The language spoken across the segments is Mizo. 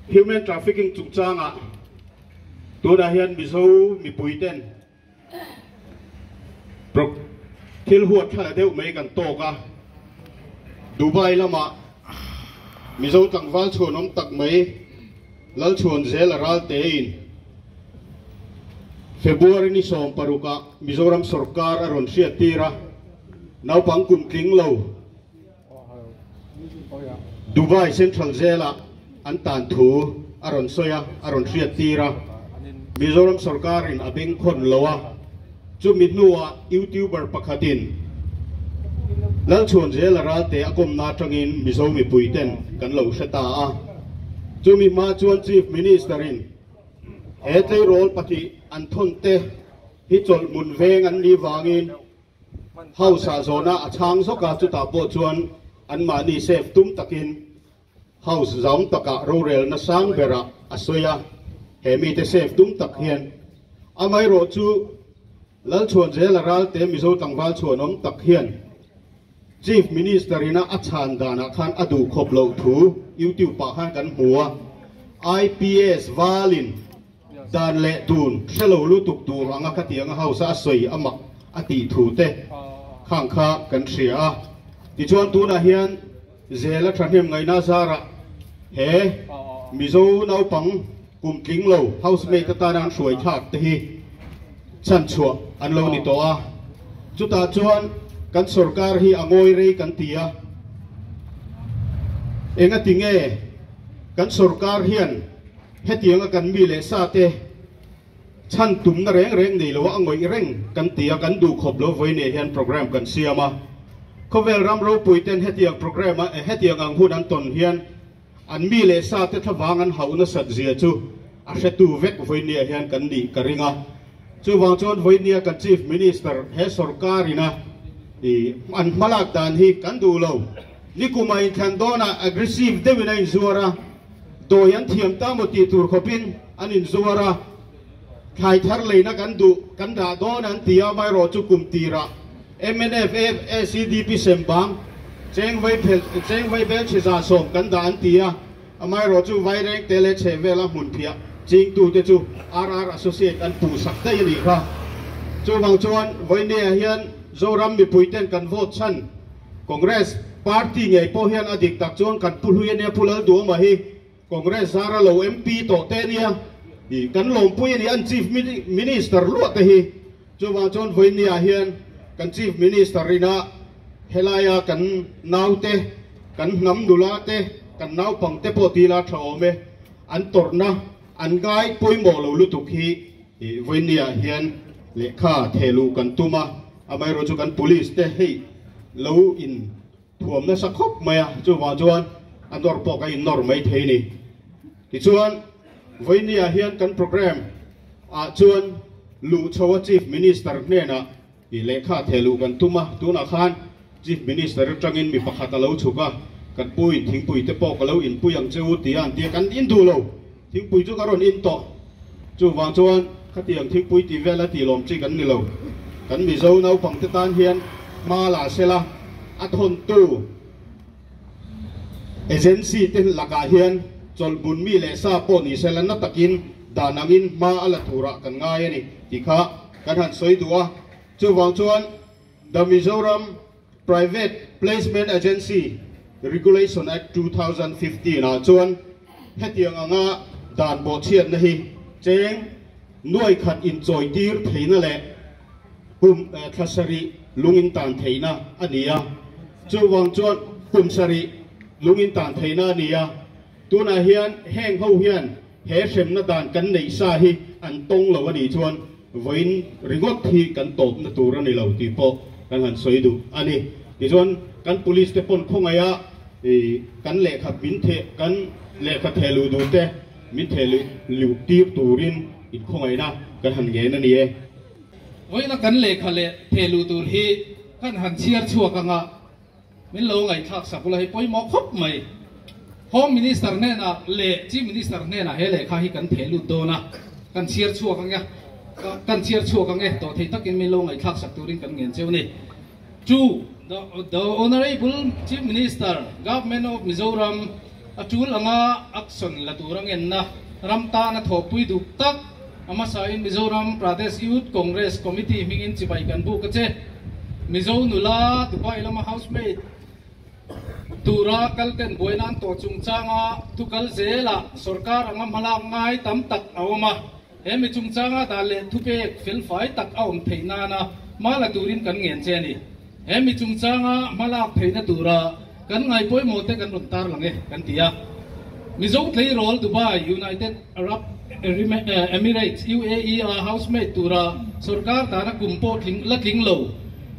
Human trafficking chungchangah tunah hian Mizo mipui ten thil huat thla deuh mai kan tawk a, Dubai lamah Mizo tlangval chhuanawm tak mai Lalchhuanzela Raltein February ni 16ah Mizoram sawrkar a rawn hriattir a, naupang kum tling lo Dubai Central Jail-ah an tan thu a rawn sawi a, a rawn hriattir a. Mizoram sawrkarin a bengkhawn lo a, chumi hnuah YouTuber pakhatin Lalchhuanzela Ralte a kawmna atangin Mizo mipuiten kan lo hre ta a. Chumi hma chuan Chief Minister-in he tleirawl pahnih an thawnte hi chawlhmun veng an nih vangin House ah zawhna a chhang zawk a, chutah pawh chuan anmahni safe tum takin House zaum takah rorelna sang berah a sawi a, he mite safe tum tak hian amaherawh chu Lalchhuanzela Ralte Mizo tlangval chhuanawm tak hian Chief Minister ina a chhan danah khan a duh khawp loh thu YouTube ah khan kan hmu a, IPS valin Dan leh dun hre lo lutuk tur anga khatiang a house a sawi a mak a tih thu te khang kha kan hria a. Tichuan tunah hian zel a thahnem ngaihna zarah he Mizo naupang kum tling lo housemate atana an hruai thlak te hi chhanchhuah an lo ni tawh a. Chutah chuan kan sorkar hi a ngawi rei kan ti a. Engati nge kan sorkar hian Hetianga kan mi leh sa te chhan tumna reng reng nei loa a ngawih reng kan ti a, kan duh khawp lo vawi nei hian program kan siam a. Khawvel ram ropui ten hetiang program a hetiang ang hun an tawn hian an mi leh sa te thlavang an hauh nasat zia chu a hretu vek vawi nia hian kan nih ka ring a. Chuvang chuan vawi nia kan Chief Minister he sorkar ina i an hmalak dan hi kan duh lo. Nikum a inthlan dawnah aggressive deuhin a inzuar a. Dawi an thiam ta maw tih tur khawpin an inzuar a, thlai thar leina kan duh kan dah dawn an ti a, amaherawh chu kum tirah mnf ACDP sem bang cheng vai phel cheng vai bel chhe 110 kan dah an ti a, amaherawh chu vaireng te leh chheh vela hmun phiah chingtute chu RR Associate an puh sak daih a nih kha. Chuvang chuan vawinia hian Zoram mipuiten kan vote chhan Congress party ngei pawh hian a dik tak chuan kan pu hlui ania Pu Lalduhawma hi Congress zara lo MP tawh te ania i kan lawmpui a ni an Chief Minister luah te hi chuvang chuan vawinia hian kan Chief Minister ina helaia kan naute kan hnam nula te kan naupang te pawh tila tha awm e an tawrhna an ngai pawimawh lo lutuk hi i vawinia hian lehkha thehluh kan tum a. Amaherawh chu kan police te hei lo in thuam nasa khawp mai a, chuvang chuan a nawr pawh ka in nawr mai thei ni. Tichuan vawinia hian kan programme ah chuan luh chho a Chief Minister hnenah i lehkha theh luh kan tum a, tunah khan Chief Minister atangin mi pakhat a lo chhuk a, kan pu in thingpui te pawh ka lo inpui ang che u tia an ti a, kan in duh lo. Thingpui chu ka rawn in tawh. Chuvang chuan khatiang thingpui tih vel a tih lawm chi kan ni lo. Kan Mizo naupangte tan hian hma la sela a thawntu agency te lakah hian chawlhbun mi leh sa pawh ni sela na takin dan angin hma a la turah kan ngai a ni tih kha kan han sawi duh a. Chuvang chuan The Mizoram Private Placement Agency Regulation Act 2015 ah chuan hetiang anga dan bawhchhiatna hi cheng nuai khat inchawitir theihna leh kum thla sarih lung intan theihna a ni a. Chuvang chuan kum sarih lung intan theihna a ni a. Tunah hian heng ho hian he hremna dan kan neih sa hi an tawng lo a nih chuan vawiin ringawt hi kan tawpna tur a ni lo tih pawh kan han sawi duh a ni. Tichuan kan police te pawn khawngaiha kan lehkha min theh kan lehkha theh luh duh te min theh luh tir turin inkhawngaihna kan han ngen a ni e. Vawiina kan lehkha leh theh luh tur hi kan han chhiar chhuak anga Min lo ngaihthlak sak ula hi pawimawh khawp mai. Home Minister hnenah leh Chief Minister hnenah he lehkha hi kan theh lut dawn a, kan chhiar chhuak ang e, kan chhiar chhuak ang e tawh thei takin min lo ngaihthlak sak turin kan ngen cheu ni. To the Honourable Chief Minister, Government of Mizoram. A tul anga action la tur a ngenna ram tana thawhpui duh tak a hmasain Mizoram Pradesh Youth Congress Committee hmingin chibai kan buk a che. Mizo nula Dubai lama housemaid tura kalten buaina an tawh chungchanga thu kal zelah sorkar anga hmalak ngai tam tak a awm a. He mi chungchanga dan leh thupek felfai tak a awm theih nana hma la turin kan ngen che a ni. He mi chungchanga hma lak theihna tura kan ngai pawimawh te kan rawn tar lang e, kan ti a. Mizo tleirawl Dubai, United Arab Emirates, UAE, a housemaid tura sorkar tana kum pawh tling la tling lo,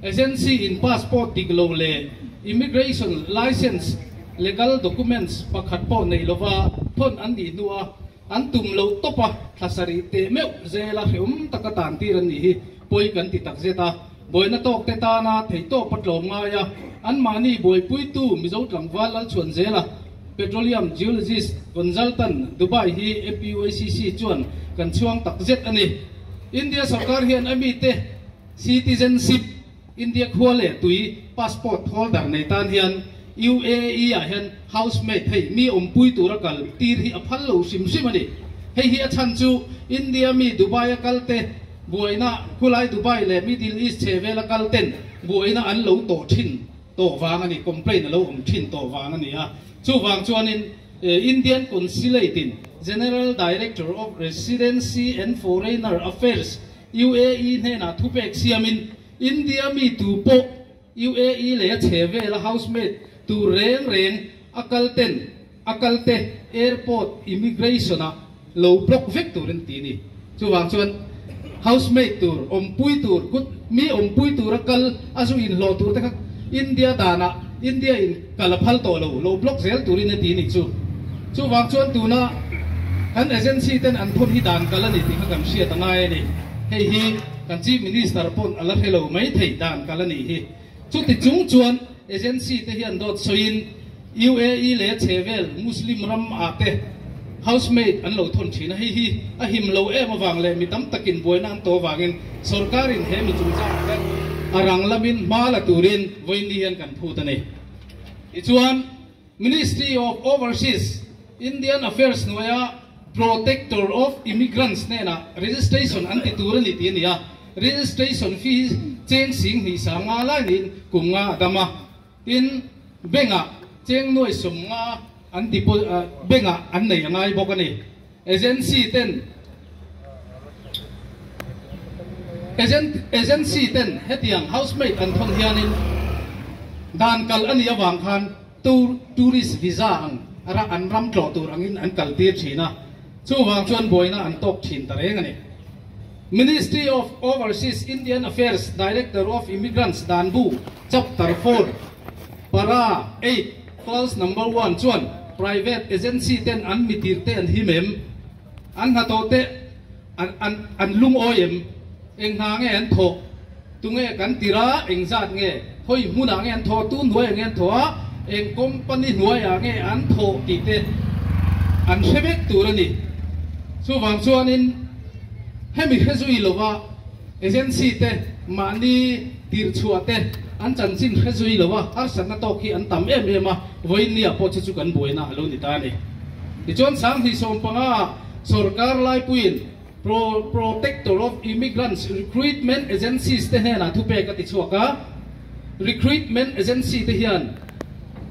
agency in passport dik lo leh immigration licence legal documents pakhat pawh nei lova thawn an nih hnua An tum loh tawp a, thla sarih teh meuh zela hreawm taka tan tir an nih hi pawi kan ti tak zet a. Buaina tawk te tana theihtawp a tlawm ngai a, anmahni buaipuitu Mizo tlangval Lalchhuanzela, Petroleum Geologist Consultant, Dubai hi MPUACC chuan kan chhuang tak zet a ni. India sorkar hian a mite citizenship, India khua leh tui passport holder nei tan hian UAE ah hian housemaid hei mi awmpui tura kal tir hi a phal lo hrim hrim a ni. Hei hi a chhan chu India mi Dubai a kal te buaina khulai Dubai leh Middle East chhe vela kal ten buaina an lo tawh thin tawh vang a ni, complaint a lo awm thin tawh vang a ni a. Chuvang chuanin Indian Consulate in General Director of Residency and Foreigner Affairs UAE hnenah thupek siamin India mi tu pawh UAE leh a chhe vela housemaid tur reng reng a kal ten a kal te airport immigration ah lo block vek turin ti ni. Chuvang chuan housemaid tur awmpui tur kut mi awmpui tura kal a zu inhlawh tur te kha India danah India in kal a phal tawh lo, lo block zel turin a ti ni chu. Chuvang chuan tuna kan agency ten an thawn hi dan kal a ni tih kha kan hriat a ngai a ni. Hei hi kan Chief Minister pawn a la hre lo mai thei dan kal a nih hi. Chuti chung chuan agency te hian dawt sawiin UAE leh a chhevel Muslim ram ah te housemaid an lo thawn thin a, hei hi a him lo em avang leh mi tam takin buaina an tawh avangin sorkarin he mi chungchangah hian a rang lamin hma la turin vawiin hian kan phut a ni. Tichuan Ministry of Overseas Indian Affairs hnuaia Protector of Immigrants hnenah registration an ti tur a ni tih a ni a, registration fee hi cheng sing hnih sang nga lai niin kum nga a dam a. Tin, bank-ah cheng nuai 50 an bank-ah an nei a ngai bawk a ni. Agency ten Agency ten hetiang housemaid an thawn hianin dan kal a nih avang khan tourist visa ang an ram tlawh tur angin an kal tir thin a, chuvang chuan buaina an tawk thin ta reng a ni. Ministry of Overseas Indian Affairs Director of Immigrants Danbu Chapter 4 Para 8 Clause Number 1 chuan private agency ten an mitir te an him em? An hnathawh te an an an lungawi em? Eng hna nge an thawh? Tunge kan tir a? Eng zat nge? Hawi hmunah nge an thawh? Tu hnuaiah nge an thawh a? Eng company hnuaiah nge an thawh tih te an hre vek tur a ni. Chuvang chuanin hemi hre zui lova agency te mahni tirhchhuah te an chanchin hre zui lova harsatna tawk hi an tam em em a, vawiin nia pawh chu chu kan buaina a lo ni ta a ni. Tichuan 2015 sorkar laipuiin Pro Protector of Immigrants Recruitment Agencies te hnenah thupek a ti chhuak a, Recruitment Agency te hian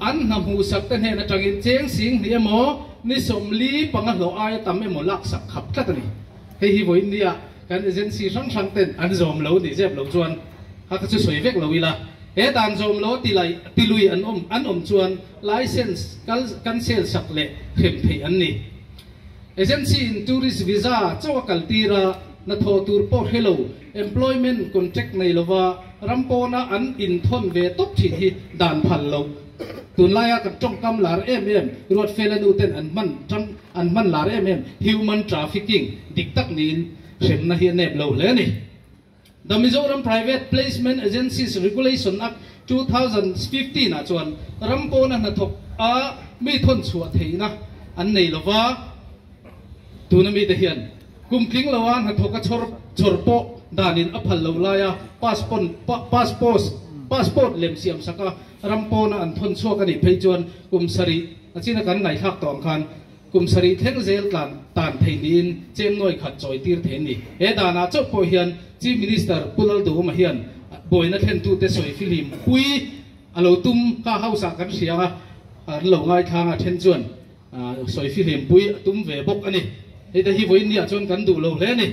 an hna hmuhsak te hnen atangin cheng sing hnih emaw ni 45 hlawh aia tam emaw laksak khap tlat a ni. Hei hi vawiin nia kan agency hrang hrang ten an zawm lo nih zep lo chuan kha kha chu sawi vek lo ila, he dan zawm lo ti lai ti lui an awm an awm chuan license kal cancel sak leh hrem theih an ni. Agency in tourist visa chauh a kal tir a, hnathawh tur pawh hre lo, employment contract nei lova ram pawna an inthawn ve tawp thin hi dan phal lo. Tunlaia kan tawngkam lar em em, Ruatfela nu ten an hman tang an hman lar em em, human trafficking dik tak niin hremna hi a nep lo hle a ni. The Mizoram Private Placement Agencies Regulation Act 2015 ah chuan ram pawna hnathawk a mi thawn chhuah theihna an nei lova, tuna mite hian kum tling loa hnathawk a chhawr chhawr pawh danin a phal lo laia passport passport lem siam saka ram pawna an thawn chhuak a nih phei chuan kum sarih. A china kan ngaihthlak tawh ang khan kum sarih thleng zel tlan tan thei niin chem nuai khat chawi tir thei a ni. He danah chauh pawh hian Chief Minister Pu Lalduhawma hian buaina thlentute sawi fihlim pui a lo tum kha House ah kan hria a, an lo ngaithlang a then chuan sawi fihlim pui a tum ve bawk a ni. Hei te hi vawiin niah chuan kan duh lo hle a ni.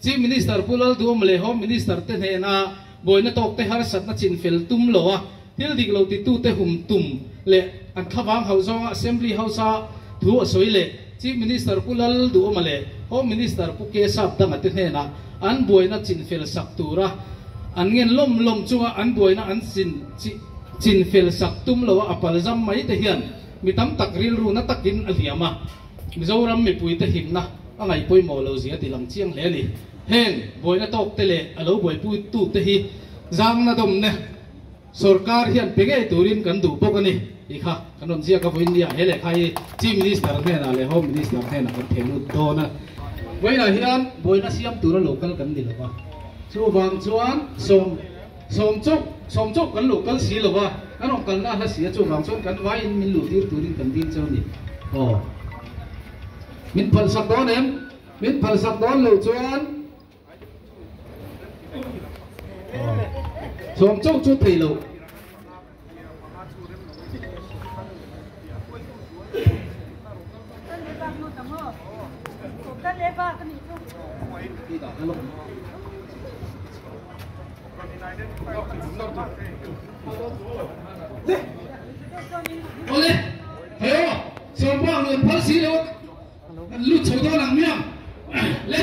Chief Minister Pu Lalduhawma leh Home Minister te hnena buaina tawkte harsatna chinfel tum lo a, thil dik lo titute hum tum leh an thlavang hauh zawnga Assembly House-a thu a sawi leh Chief Minister Pu Lalduhawma leh Home Minister Pu K Sapdanga te hnenah an buaina chinfel sak tura an ngen lawm lawm chunga an buaina an chinfel sak tum loa a palzam mai te hian mi tam tak rilru na takin a hliam a, Mizoram mipuite himna a ngaih pawimawh lo zia ti lang chiang hle a ni. Heng buaina tawk te leh a lo buaipui tu te hi zangna dawmna sorkar hian pe ngei turin kan duh bawk a ni tih kha kan rawn ziak a, vawiin nia he lehkha hi Chief Minister hnenah leh Home Minister hnenah kan thei lut dawn a. Vawiinah hian buaina siam tura lo kal kan ni lo va, chuvang chuan sawm sawm chauh sawm chauh kan lo kal si lo va, kan rawn kalna a hla si a, chuvang chuan kan vaiin min luh tir turin kan dil cheu a ni. Aw. Min phalsak dawn em? Min phalsak dawn lo chuan sawm chauh chu thei lo. Awle, hei aw, sawm pawh ang rawn phal si lo. Kan lut chho dawn ang miang le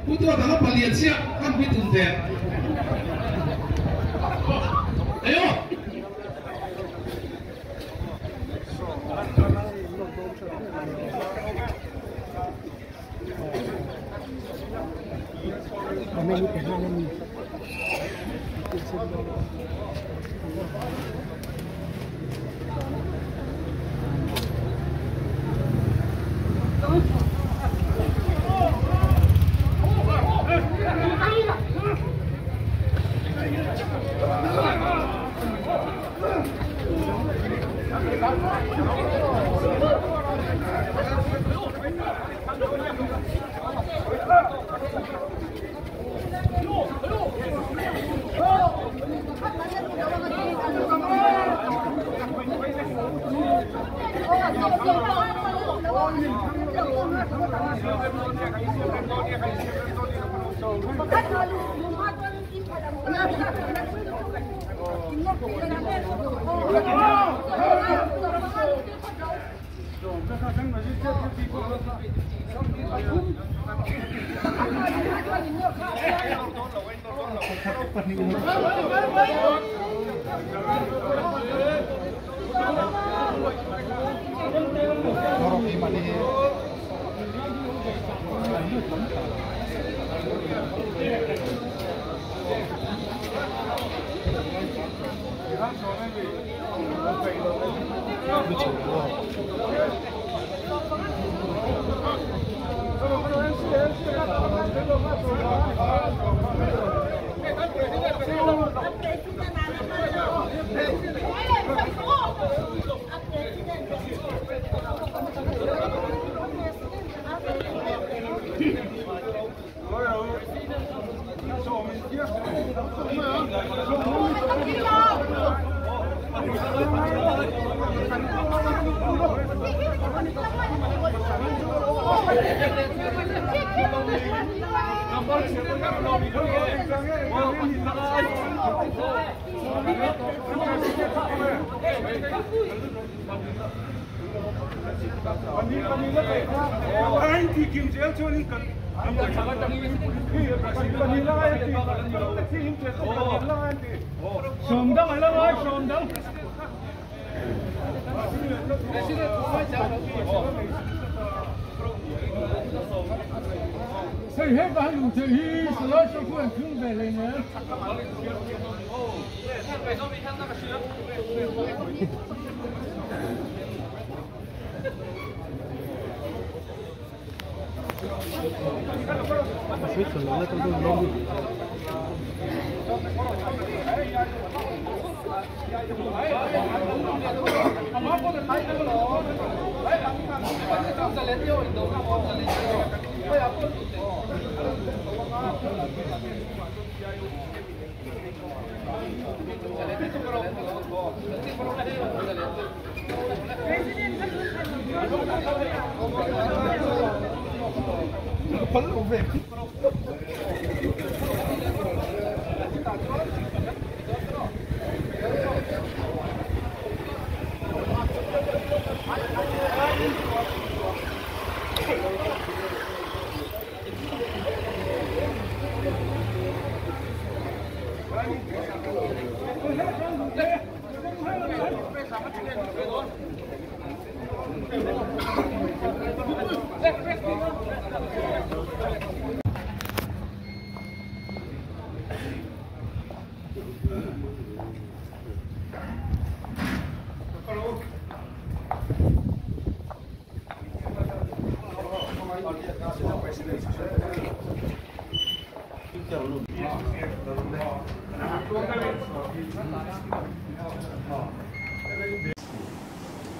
Pu Tuat anga palian chiah kan pui tum teh. Ayo.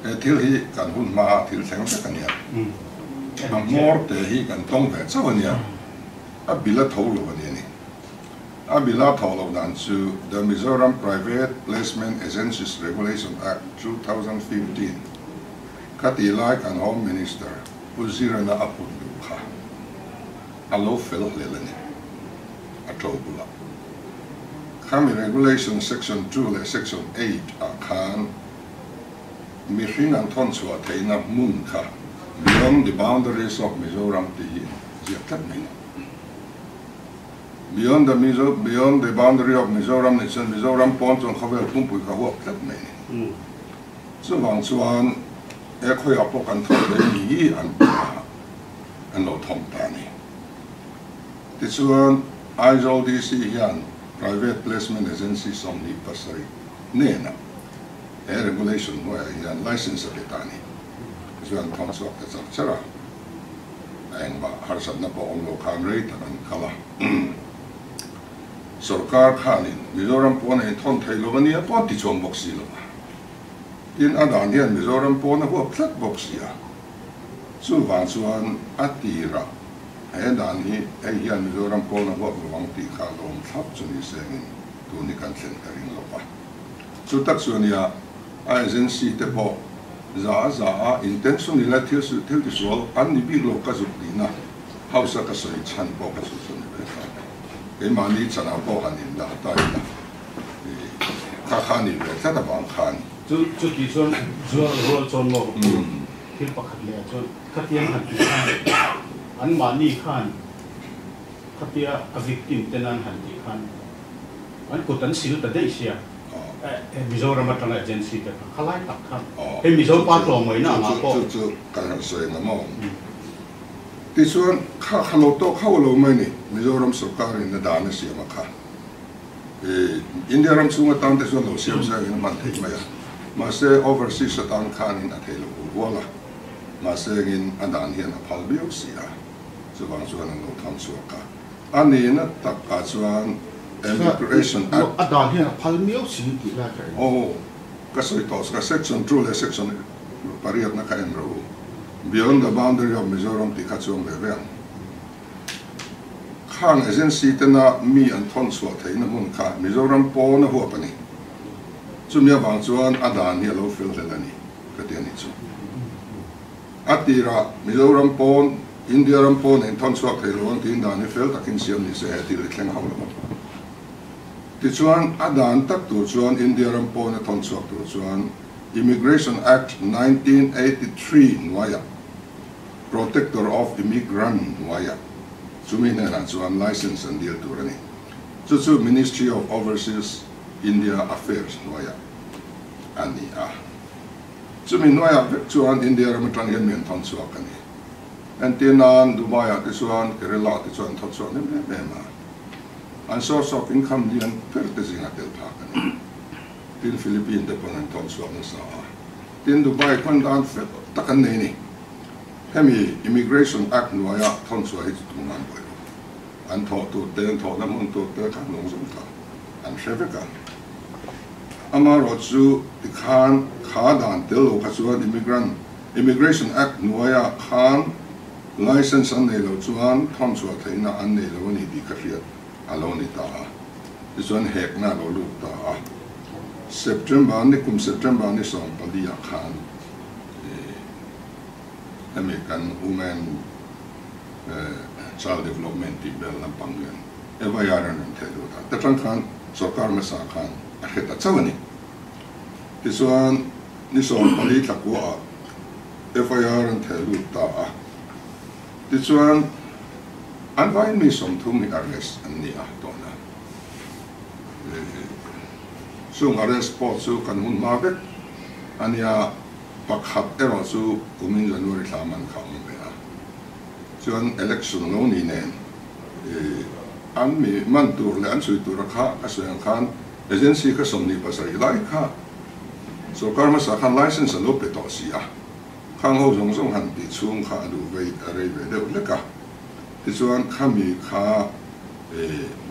He thil hi kan hun hmaa thil thleng vek a nia. A hmawr te hi kan tawng ve chauh a nia. A bil a tho lo a nia ni. A bil a thawh loh dan chu The Mizoram Private Placement Agencies Regulation Act, 2015 kha tih lai kan Home Minister Pu Zirana a put luh kha a lo fel hlel a ni. A to bulah. Khami Regulation Section 2 leh Section 8 ah khan mihring an thawn chhuah theihna hmun kha Beyond the boundaries of Mizoram tih hi ziak tlat mai ni. Beyond the Mizo Beyond the boundary of Mizoram nih chuan Mizoram pawn chuan khawvel pumpui kha huap tlat mai ni. Chuvang chuan he khawiah pawh kan thawn thei ni hi an ti a, an lo thawm ta a ni. Tichuan Aizawl DC hian Private Placement Agency 27 hnenah he regulation hnuaiah hian license a pe ta a ni. Tichuan an thawm chhuak ta char char a. A engmah harsatna pawh awm lo khan rei tak an kal a. Sorkar khanin Mizoram pawn a inthawn thei lo a nia pawh an ti chuang bawk si lo a. Tin, a dan hian Mizoram pawn a huap tlat bawk si a. Chuvang chuan a tirah he dan hi hei hian Mizoram pawn a huap lo ang tih kha lawm thlap chu ni sengin tun hi kan thlen ka ring lo va. Chu tak chu a nia, a agency te pawh za a za a intention ila thil thil tisual an ni bik lo ka zuk tihna house a ka sawi chhan pawh ka chu chu ni ve ta. Keimahni chanah pawh han indah ta ila kha kha ni ve tlat avang khan. Chu chutih chuan zual rual chuan maw ka pu thil pakhat leh ah chuan khatiang han tih khan anmahni khan khatia a victim te nan han tih khan an kut an sil ta daih sia Mizoram atanga agency te kha khalai tak kha hei Mizo pa tlawmngaihna angah pawh. Chu chu kan han sawi ang maw? Tichuan kha kha lo tawk hauh lo mai ni Mizoram sorkarin a dan a siam a kha. India ram chhung atan te chuan lo siam zengin a hman theih mai a, mahse overseas atan khanin a thei lo hul hual a, mahse engin a dan hian a phal viau si a, chuvang chuan an lo tham chhuak a. A nihna takah chuan Immigration Act. A dan hian a phal miau si tih lai ka en. Aw, ka sawi tawh ka section 2 leh section pariatna kha en rawh u. Beyond the boundary of Mizoram tih kha chuang ve ve ang. Khang agency tena mi an thawn chhuah theihna hmun kha Mizoram pawn a huap a ni. Chumi avang chuan a dan hi a lo fel hlel a ni ka ti a ni chu. A tirah Mizoram pawn, India ram pawn in thawn chhuak thei lo ang tiin dan hi fel takin siam ni se he thil hi thleng hauh lo ang. Tichuan a dan tak tur chuan India ram pawn a thawn chhuak tur chuan Immigration Act 1983 hnuaiah Protector of Immigrant hnuaiah chumi hnenah chuan license an dil tur a ni. Chu chu Ministry of Overseas India Affairs hnuaiah a ni a. Chumi hnuaiah vek chuan India ram atang hian mi an thawn chhuak a ni. Entir nan Dubai ah te chuan Kerala ah te chuan an thawn chhuak nem em em a. An source of income lian ber te zingah tel phak a ni. Tin Philippine te pawn an thawn chhuak nasa a. Tin Dubai khawn dan fel tak an nei a ni. Hemi Immigration Act hnuaia thawn chhuah hi chu tumah an buai lo. An thawh tur te, an thawhna hmun tur te kha hnung zawng kha an hre vek a. Amaherawhchu tikhan kha dan tel lo kha chuan Immigrant Immigration Act hnuaiah khan License an nei loh chuan thawn chhuah theihna an nei lo a ni tih ka hriat a lo ni ta a. Tichuan hekna a lo lut ta a. September ni kum September ni 14 ah khan hemi kan Women Child Development tih vel lampang hian FIR an rawn theh lut a. Ta tang khan sorkar hmasa khan a hre ta chauh a ni. Tichuan ni 14 thla kuaah FIR an theh lut ta a. Tichuan an vaiin mi 30 hi arrest an ni a tawhna. Chung arrest pawh chu kan hun hma vek a nia, pakhat erawh chu kumin January thla man kha a awm ve a. Chuan election lo ni nen an mi man tur leh an chhui tura kha ka sawi ang khan agency kha 27 lai kha sorkar hmasa khan license a lo pe tawh si a, khang ho zawng zawng han tih chhung kha a duh vei a rei ve deuh hlek a. Tichuan khami kha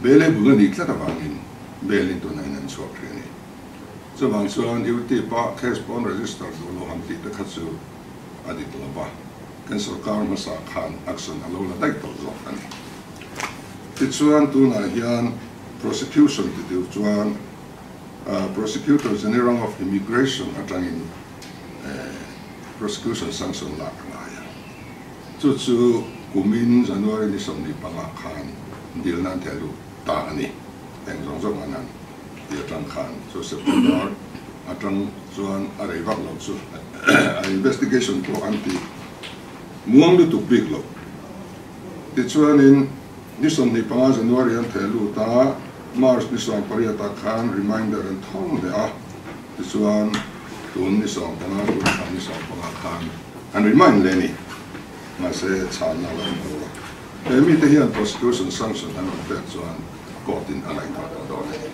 bailable a nih tlat avangin bail in tunah in an chhuak hrih a ni. Chuvang chuan UTIP a case pawn register duh lo han tih te kha chu a dik lo va, kan sorkar hmasa khan action a lo la daih tawh zawk a ni. Tichuan tunah hian prosecution ti tur chuan Prosecutor General of Immigration atangin prosecution sanction lak a ngai a. Chu chu kumin January ni 25 khan dil nan theh lut ta a ni. Eng zawng zawng an han ti atang khan chu September atang chuan a rei vak lo chu a investigation pawh an ti muang lutuk bik lo. Tichuanin ni 25 January an theh lut a, March ni 18 ah khan reminder an thawng leh a, tichuan tun ni 15 tun thla ni 15 khan an remind leh a ni. Mahse chhanna a lo awm lo a. He mite hian prosecution sanction an rawn pek chuan court in a ngaihtuah tawh dawn a ni.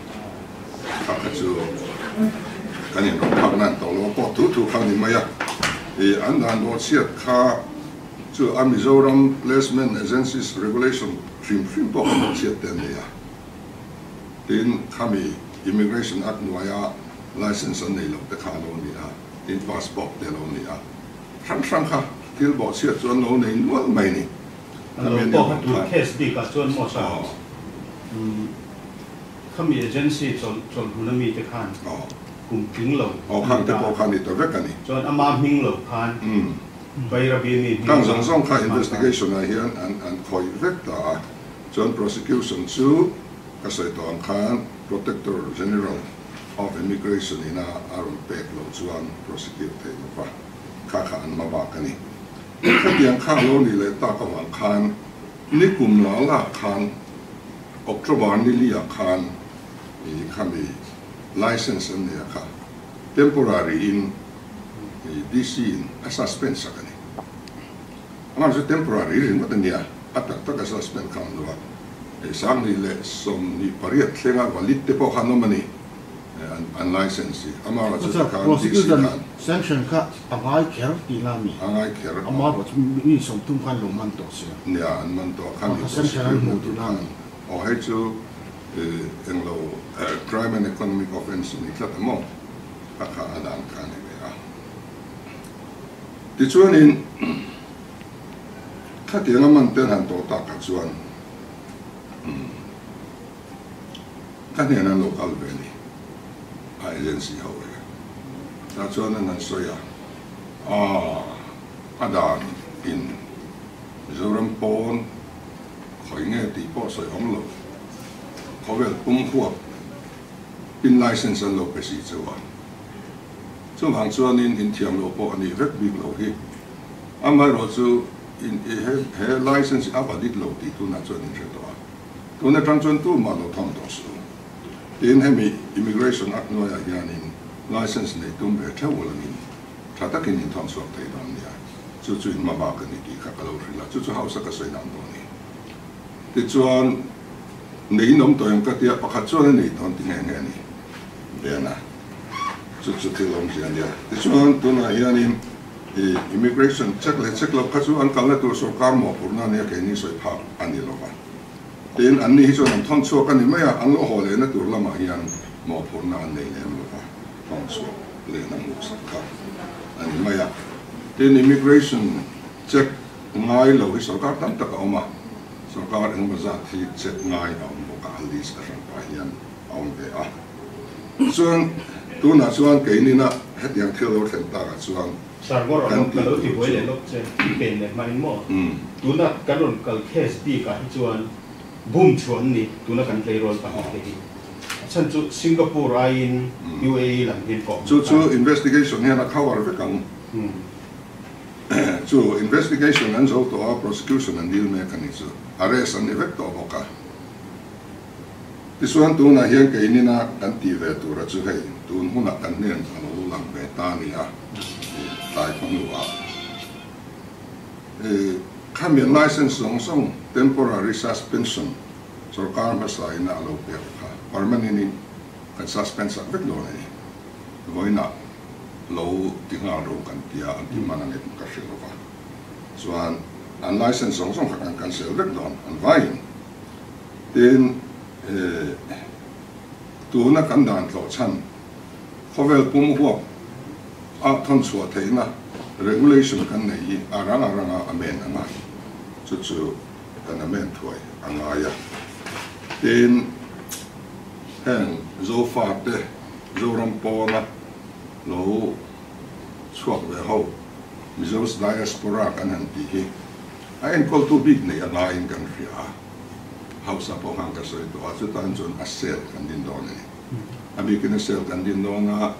Kha kha chu kan inrawn phak nan tawh lo a, court thu thu kha a ni mai a. I an dan bawhchhiat kha chu a Mizoram Placement Agencies Regulation hrim hrim pawh kha bawhchhiat te an nei a. Tin, khami Immigration Act hnuaia license an nei loh te kha a lo ni a, tin passport te a lo ni a. Hrang hrang kha thil bawhchhiat chu an lo nei nual mai ni. A lo pawh kha tur case bikah chuan maw sir? Khami agency chawlh hmun ami te khan kum tling lo a ni ta. Pawh kha ni ta vek a ni. Chuan ama hming lo khan Bairabi mi hming Kang zawng zawng kha investigation ah hian an khawih vek ta a. Chuan prosecution chu ka sawi tawh ang khan Protector General of Immigration ina a rawn pek loh chuan prosecute theih lo va, kha kha an hma bak a ni. Khatiang kha lo ni leh tak avang khan ni kum la la khan October ni li ah khan i khami license an nei a kha temporary in i DC in a suspend sak a ni. Amah chu temporary ringawt a nia, a tak tak a suspend kha an lo a, 2028 thlenga valid te pawh kha an awm a ni. An license hi amah chu tikhan DC khan. Sanction kha a ngai kher tihna a mi? A ngai kher. Amah erawh chu mi 30 khan lo man tawh sia. Nia, an man tawh khan mi sanction an hmuh tihna a mi? Aw hei chu englo crime and economic offence a ni tlat a maw? A kha a dan kha a ni ve a. Tichuanin khatiang a man te an han tawh takah chuan Ka hnenah an lo kal ve a ni, a agency ho hi. Tah chuan an han sawi a, Aaa, a dan in Mizoram pawn khawi nge tih pawh sawi awm lo, khawvel pum huap in license an lo pe si cheu a. Chuvang chuanin inthiam loh pawh a nih vek bik lo hi. Amaherawhchu in he license hi a valid lo tih tunah chuan in hre tawh a. Tun atang chuan tumah lo tham tawh suh. Tin, hemi Immigration Act hnuaiah hianin license nei tum ve theuh ulangin tha takin in thawn chhuak thei dawn nia. Chu chu in hma bak a ni tih kha ka lo hrilh a, chu chu House a ka sawi dan dawn a ni. Tichuan, nei in awm tawh em ka tia, pakhat chuan a nei dawn ti nghe nghe a ni. Bena, chu chu thil awmzia a nia. Tichuan, tunah hianin Immigration check leh check loh kha chu an kalna tur sorkar mawhphurhna a nia keini sawi phak a ni lova. Tin, anni hi chuan an thawn chhuak a ni mai a, an lo haw lehna tur lamah hian mawhphurhna an nei lem lova. Thawng chhuak lehna hmuhsak kha a ni mai a. Tin, immigration check ngai lo hi sorkar tam tak a awm a, sorkar engemaw zat hi check ngai a awm bawk a, a list a hranpah hian a awm ve a. Chuan tunah chuan keinina hetiang thil lo thlen takah chuan Sir, ngaw kan rawn tih ka lo tur tibuai chu. leh lawk che, i pen leh hmain maw? Tuna kan rawn kal case bikah hi chuan bum chhuah an ni, tuna kan tleirawl pahnihte hi. A chhan chu Singapore aiin UAE lam hian kawh Chu chu investigation hian a cover vek ang. Chu investigation an zo tawh a, prosecution an dil mek a ni chu. Arrest an ni vek tawh bawk a. Tichuan tunah hian keinina kan tih ve tura chu hei tun hunah kan hnen a lo lang ve ta a ni a, tlai khaw hnuah. Khami license zawng zawng temporary suspension sorkar hmasa ina a lo pek kha permanent in kan suspend sak vek dawn a ni. Vawiinah lo ti nghal ro kan tia an ti hman ang em ka hre lova. Chuan an license zawng zawng kha kan cancel vek dawn an vaiin. Tin, tuna kan dan tlawh chhan khawvel pum huap a thawn chhuah theihna regulation kan nei hi a rang a ranga a men a ngai. Chu chu kan a men thuai a ngai a. Tin, heng Zofate Zoram pawna lo chhuak ve ho Mizo's Diaspora kan han tih hi a enkawltu bik nei a ngaiin kan hria a. Hausa pawh khan ka sawi tawh a, chutan chuan a cell kan din dawn a ni. A bikin a cell kan din dawn a,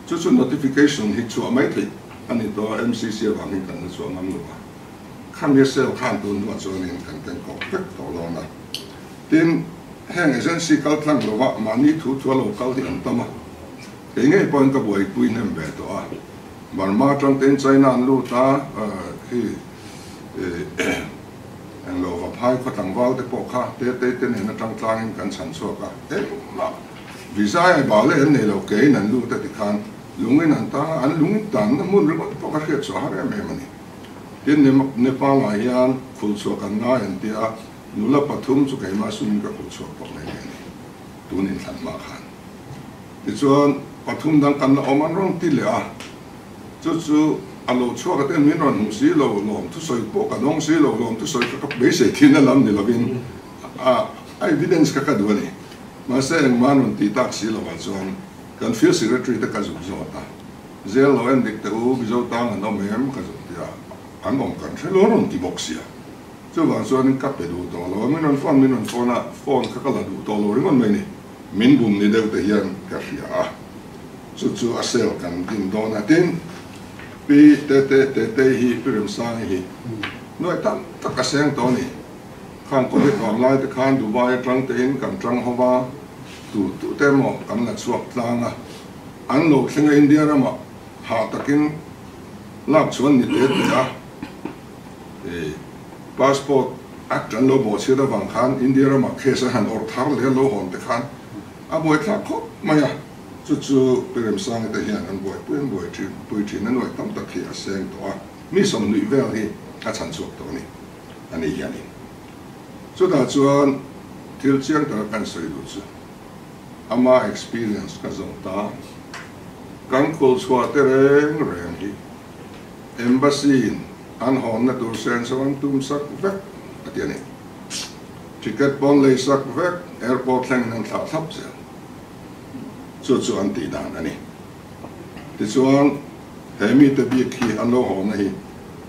chu chu notification hi chhuah mai theih a ni tawh a, MCC avang hian kan la chhuah ngam lo a. Khami a cell khan tun hnuah chuanin kan kenkawp vek tawh dawn a. Tin, heng agency kal tlang lova mahni thu thua lo kal hi an tam a, kei ngei pawhin ka buaipui hnem ve tawh a. Burma atang tein China an lut a, khi Englo va phai khaw tlangval te pawh kha te te te nen atang tlangin kan chhan chhuak a, engmah visa e bal e an nei lo keiin an lut a ti khan lungin an tang a, an lungin tanna hmun ringawt pawh ka hriat chhuah har em em a ni. Tin, Nepal ah hian khul chhuah kan ngai an tia, nula pathum chu keimah sumin ka khul chhuak tawh mai mai a ni, tun inthlan hma khan. Tichuan pathum dang kan la awm an rawn ti leh a, chu chu a lo chhuak a ten min rawn hmuh si lo, lawm thusawi pawh ka dawng si lo, lawm thusawi kha ka beisei thin a lam ni lovin a evidence kha ka duh a ni. Mahse engmah an rawn tih tak si lovah chuan kan field secretary te ka zuk zawt a, Zel lo en dik teh u, Mizo tang an awm em ka zuk ti a, an awm kan hre lo rawn ti bawk sia. Chuvang chuanin ka pe duh tawh lo a, min rawn phone min rawn phone a, phone kha ka la duh tawh lo ringawt mai ni. Min bum ni deuh te hian ka hria a, chu chu a cell kan din dawn a, tin Pi Tete Tetei hi Pi Remsangi hi nuaih tam tak a seng tawh a ni. Khang Covid vang lai te khan Dubai atang tein kan tang ho va, tu tu te emaw kan la chhuak tlang a, an lo thleng a India ramah hah takin lak chuan ni te te a. Passport Act an lo bawhchhiat avang khan India ramah case a han awrh thar leh a lo hawn te khan a buaithlak khawp mai a, chu chu Pi Remsangi te hian an buaipui an buai thin pui thin a nuaih tam tak hi a seng tawh a, mi 20 vel hi a chhan chhuak tawh a ni a ni hianin. Chutah chuan thil chiang taka kan sawi duh chu ama experience ka zawh ta, kan kulchhuah te reng reng hi Embassy in an hawnna tur senso an tum sak vek a ti a ni. Ticket pawn lei sak vek, airport thlengin an thlah thlap zel. Chu chu an tih dan a ni. Tichuan, he mite bik hi an lo hawnna hi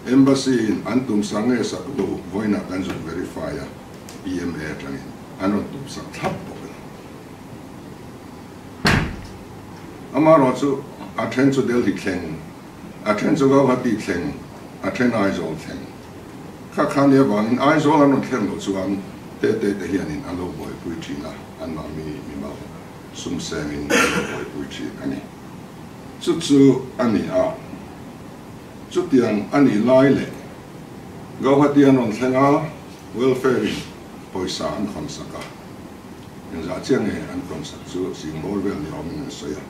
Embassy in an tum sak nge sak lo vawiinah kan zuk verify a, PMA atangin an rawn tum sak thlap bawk a ni. Amaherawh chu a then chu Delhi thleng, a then chu Gauhati thleng, a then Aizawl thleng. Kha kha nia vangin Aizawl an rawn thlen loh chuan Tete te hianin an lo buaipui thin a, an mahni mimal sum sengin an lo buaipui thin a ni. Chu chu a ni a, chutiang a nih lai leh Gauhati an rawn thleng a, welfare in pawisa an khawn sak a. Engzah chiah nge an khawn sak chu Singbawr vel ni awmin an sawi a,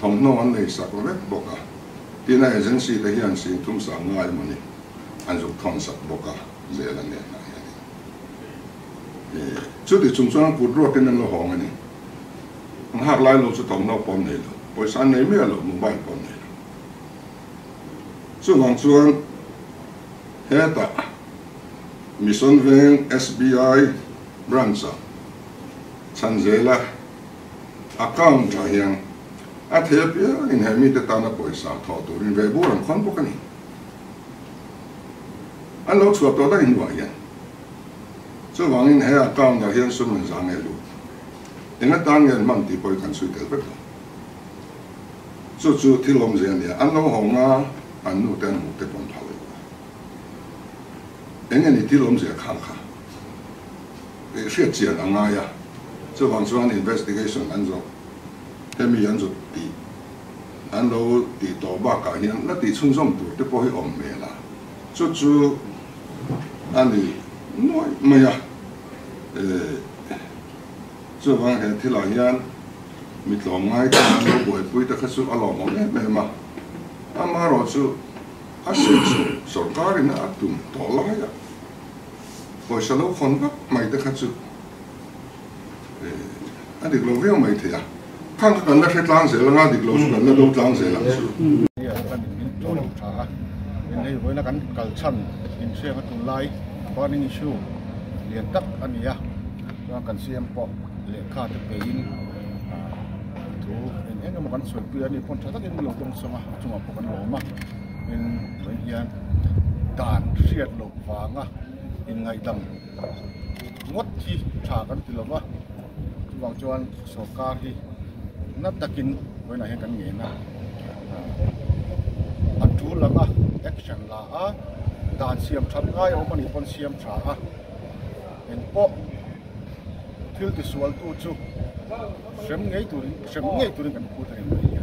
thawmhnaw an nei sak vek bawk a, tin a agency te hian sing thum sang ngai emaw ni an zuk thawn sak bawk a, zel an nen ah hianin chuti chung chuan kut ruakin an la hawng a ni. An hak lai lo chu thawmhnaw pawh an nei lo. Pawisa an nei miah lo, mobile pawh an nei lo. Chuvang chuan hetah Mission Veng SBI branch-ah Chhanzela account-ah hian a thei apiangin he mite tana pawisa thawh turin ve bur an khawn bawk a ni. An lo chhuah tawh daih hnuah hian chuvangin he account-ah hian sum an za nge lut. Eng atan nge an hman tih pawh hi kan chhui tel vek lo. Chu chu thil awmzia a nia, an lo hawng a, an nu te an hmuh te pawh an phal lo a. Eng nge ni thil awmzia khang kha? Tih hriat chian a ngai a, chuvang chuan investigation an zawh, hemi an zawt tih an lo tih tawh bakah hian la tih chhunzawm tur te pawh hi awm hmel a, chu chu a ni nuaih mai a, eh chuvang he thilah hian mi tlawmngai ten an lo buaipui te kha chu a lawmawm em em a, amaherawhchu a sawi sawrkarin a tum tawh lai a. Pawisa lo khawn vak mai te kha chu a dik lo viau mai thei a, khang kha kan la hre tlang zel anga dik lo chu kan la do tlang zel ang chu. Kan in tawh lo tha a, in hei vawiina kan kal chhan inhriang a tunlai burning issue lian tak a ni a, chuan kan CM pawh lehkha te peiin thu eng eng emaw kan sawipui a ni pawn tha takin min lo dawngsawng a, a chungah pawh kan lawm a, tin vawiin hian dan hriat loh vanga inngaihdam ngawt hi tha kan ti lova, chuvang chuan sorkar hi na takin vawiinah hian kan ngen a, a tul anga action la a, dan siam that ngai a awm anih pawn siam tha a, engpawh thil tisualtu chu hrem ngei turin hrem ngei turin kan phut a ni mai.